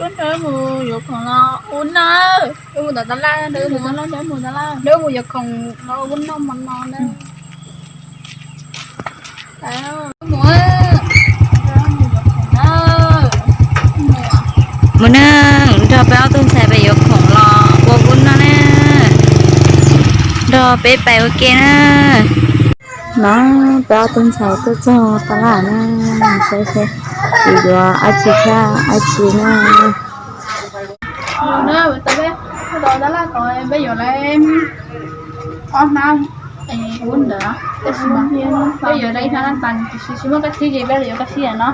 Mus yuav khoom los ua no, mus tom tas laj, mus tas laj, mus tas laj, mus yuav khoom los ua no mos no na. Mus na, nrog peb ob tug ntxhais peb yuav khoom los ua ub no na, nrog peb pais ua ke na. No peb ob tug ntxhais tuaj txog tas laj na, saib seb yuav dab tsi thiab dab tsi na. Peb yuav lawv ob hnab ub ntawd, peb yuav lawv ib hnab tas, tiam sis tsis muaj kab tsib ces peb yuav kab tsib no.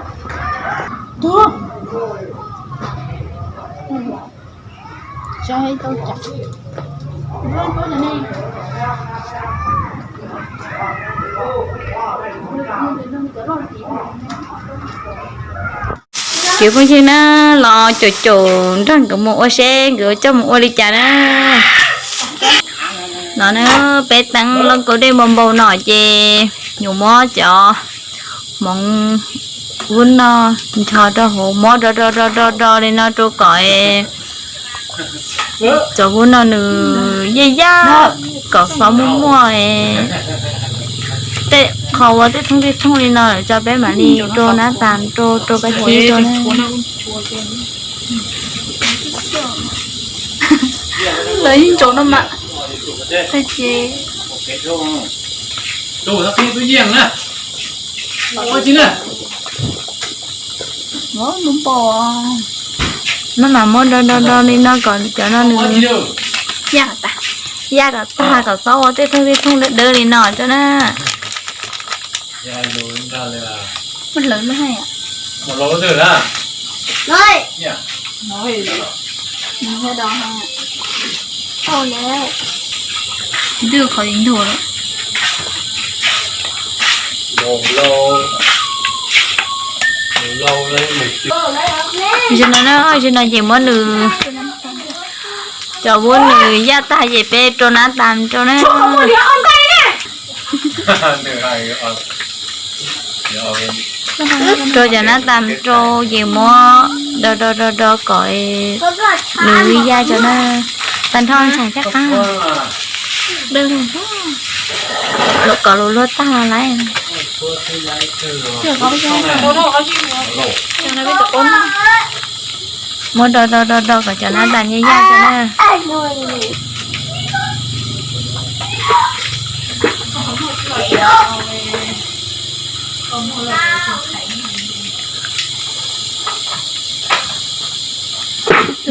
Ces phooj ywg na, los caum caum nrog nkawd mus ua seb nkawd coj mus ua li cas na. No na, peb teeb loj kaub dej npau npau no ces yuav muab cov hmoov ub no ncho rau hauv, muab do do do do do li no rau kom cov ub no nws yaj yaj, kom xob muaj muaj tej qho ua tej thooj tej thooj li no lawm tso peb mam li rau nab tas rau rau kab tsib rau na. Lawv yeej ntsaum no mas. Maj mam muab do do do li no kom cov no nws yaj kom tas, yaj kom tag kom xob ua tej thooj tej thooj dawb dawb li no tso na. Zaum no, zaum no ces muab nws, cov ub nws yaj tag ces peb rau nab tas rau na. Rau cov nab tas rau ces muab do do do do kom nws yaj tso na. Tag nrho ntxhais thiab qab, kom lus luag tag lawm. Muab do do do do kom cov nab tas yaj yaj tso na.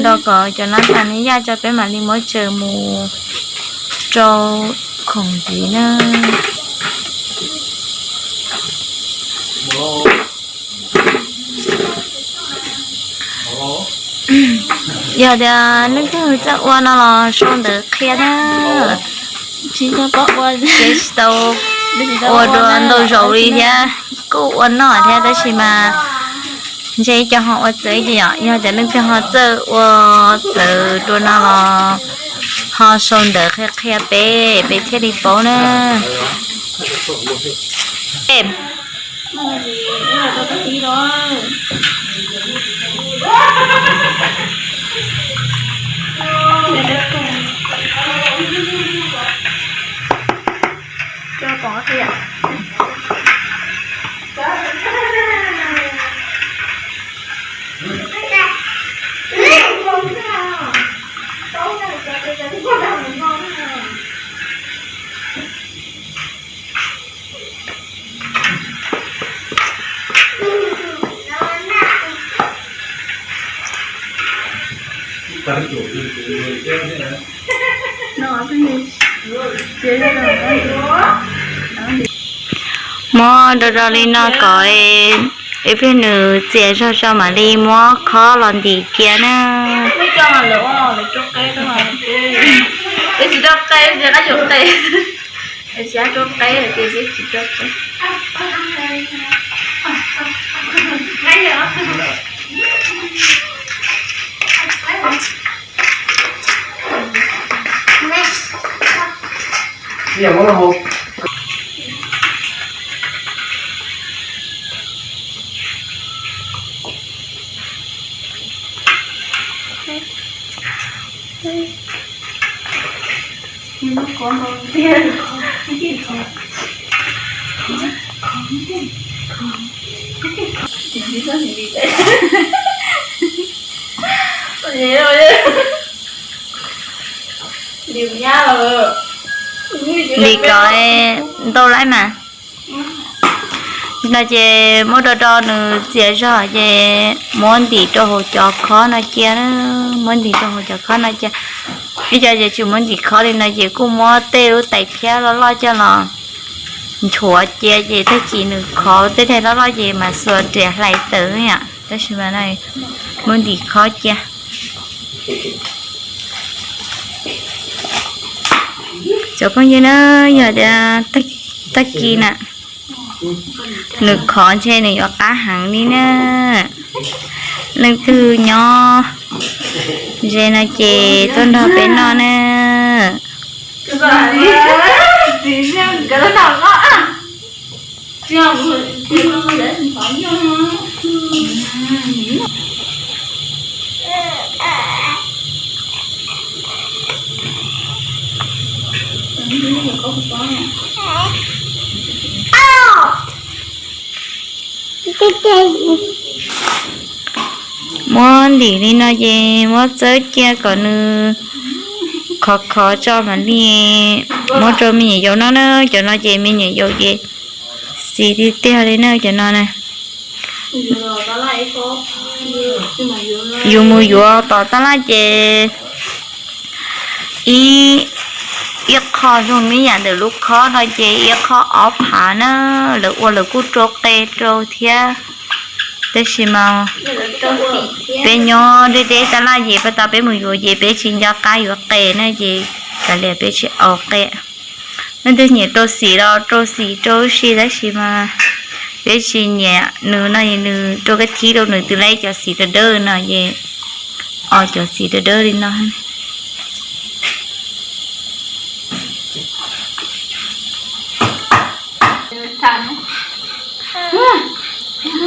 Do kom cov nab tas yaj tso peb mam li muab tsaws mus rau khoom ntxiv na. Yog tias leej twg txawj ua no los sau ntawv qhia na. Tsis tau ua dua ntau zaus li thiab, kuj ua noj thiab tab sis mas ntshe cov ho ua txawv ces yom, yog tias leej twg ho txawj ua txawv dua no los ho sau ntawv qhia qhia peb, peb thiaj li paub na. Muab do do li no kom ib pliag nws txias zog tso mam li muab khob los ntim cia na. Lim kom ntau lawm mas. No ces muab do do nws txias zog ces muab ntim rau hauv cov khob no cia, muab ntim rau hauv cov khob no cia. Ib co ces tsis muab ntim khob li no ces kuj muab tej lub tais phiab loj loj coj los nchuav cia ces tag kis nws khov tej daim loj loj ces mas xuas riam hlais tawm yom, tab sis mas muab ntim khob cia. Cov phooj ywg na, yog tias tag kis na nws khov ntshe nws yuav qab heev li na. Leej twg nyob ze no ces tuaj nrog peb noj na. Muab ntim li no ces muab txawb cia kom nws khov khov tso mam li muab rau me nyuam yaus noj na. Cov no ces me nyuam yaus ces xis tiag tiag li na cov no na. Yus mus yuav tom tab laj ces ib, ib qho zoo me yam ntawm lub khob no ces ib qho ob phav na, lawv ua lawv kuj rau qe rau thiab. Tab sis mas peb nyob deb deb tab laj ces pab tas peb mus yuav ces peb tsis nco qab yuav qe na ces kav liam peb tsis au qe. Leej twg nyiam rau xim los rau xim rau si tab sis mas peb tsis nyiam nws no es nws rau kab thib rau nws twb laib cov xim dawb dawb no ces o cov xim dawb dawb li no.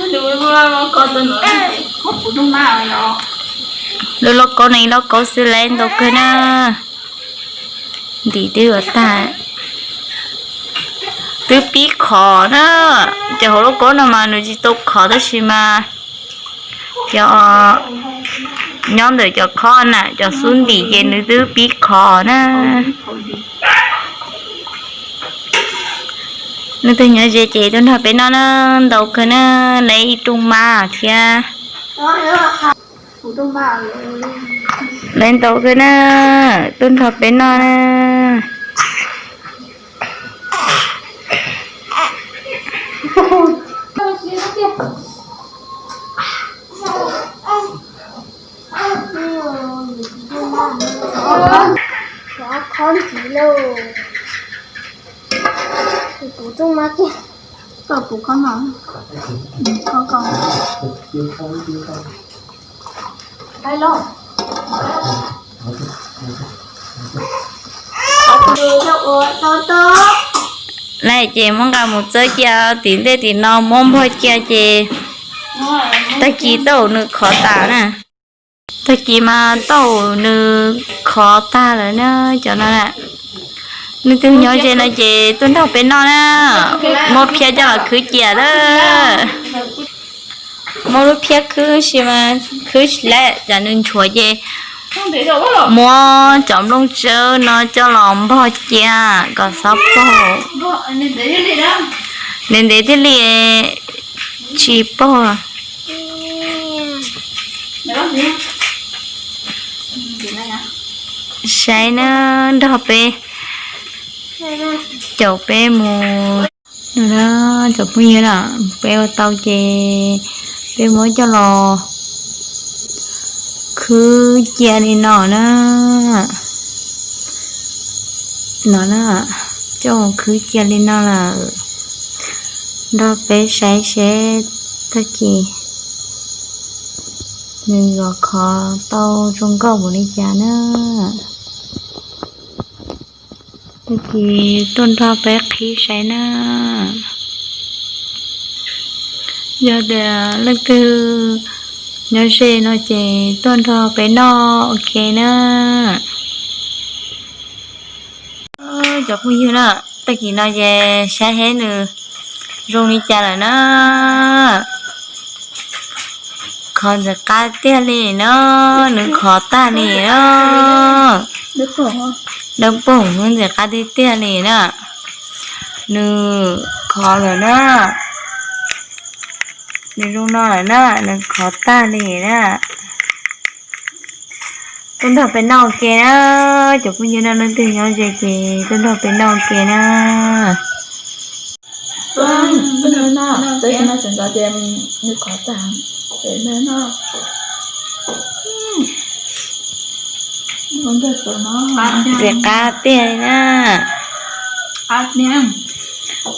Lub lauj kaub no ib lauj kaub xwb laib ntau kawg na. Ntim twb yuav tag, twb pib khov na. Cov hauv lauj kaub no mas nws tsis tau khov tab sis mas cov nyob ntawm cov khob na cov xub ntim ces nws twb pib khov na. Leej twg nyob ze ces tuaj nrog peb noj na, ntau kawg na, laib ib rooj mab thiab. Laib ntau kawg na, tuaj nrog peb noj na. Khob ntxiv lauj. Kuv rooj mab kiag. Koj kuv khob no. Khob ko. Lawm ces muab nqa mus txawb cia tim ntej tim no muab npog cia ces tag kis tau nws khov tas na. Tag kis mas tau nws khov tag lawm na cov no na. Leej twg nyob ze no ces tuaj nrog peb noj na. Muab phiab coj los khwb cia lawm. Muab lub phiab khwb si mas khwb tsis laib, tsam nws nchuav ces muab cov nplooj tsawb no coj los npog cia kom xob paug. Ntev ntev thiaj li tsis paug. Saib na, nrog peb caum peb mus. Cov phooj ywg na, peb ua tau ces peb muab coj los khwb cia li no na. No na, coj mus khwb cia li no lawm. Nrog peb saib seb tag kis nws yuav khov tau zoo nkauj npaum li cas na. Tag kis tuaj nrog peb qhib saib na. Yog tias leej twg Nyob ze no ces tuaj nrog peb noj ua ke na. Cov phooj ywg na, tag kis no ces saib seb nws zoo li cas lawm na. Khov ntxim qab tiag li na, nws khov tag li na. Dawb paug, ntxim qab tiag tiag li na. Nws khov lawm na. Nws zoo no lawm na, nws khov tag li na. Tuaj nrog peb noj ua ke na, cov phooj ywg na, leej twg nyob ze ces tuaj nrog peb noj ua ke na. Ntxim qab tiag li na.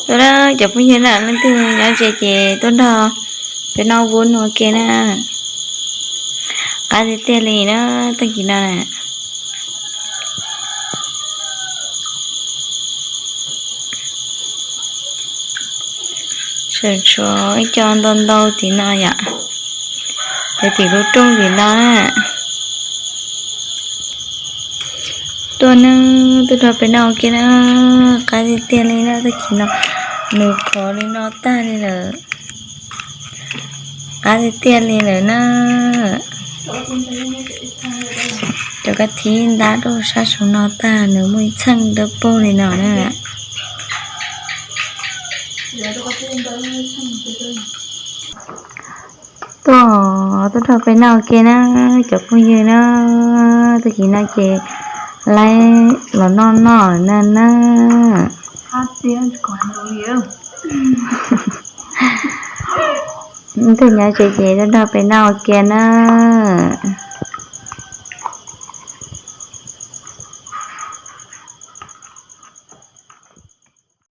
Tuaj na cov phooj ywg na, leej twg nyob ze ces tuaj nrog peb noj ua ke na. Qab tiag tiag li na, tag kis no na. Tseem tshuav ib co ntau ntau tim no yom, ces tim lub rooj tim no na. Tuaj na, tuaj nrog peb noj ua ke na. Qab tiag tiag li na, tag kis no nws khov li no tag li lawm. Qab tiag tiag li lawm na. Cov kab thib ntab rau sab saum no tag, nws muaj ib txheej dawb paug li no na. Tuaj, tuaj nrog peb noj ua ke na, cov phooj ywg na, tag kis no ces laib los noj noj na na. Leej twg nyob ze ces tuaj nrog peb noj ua ke na.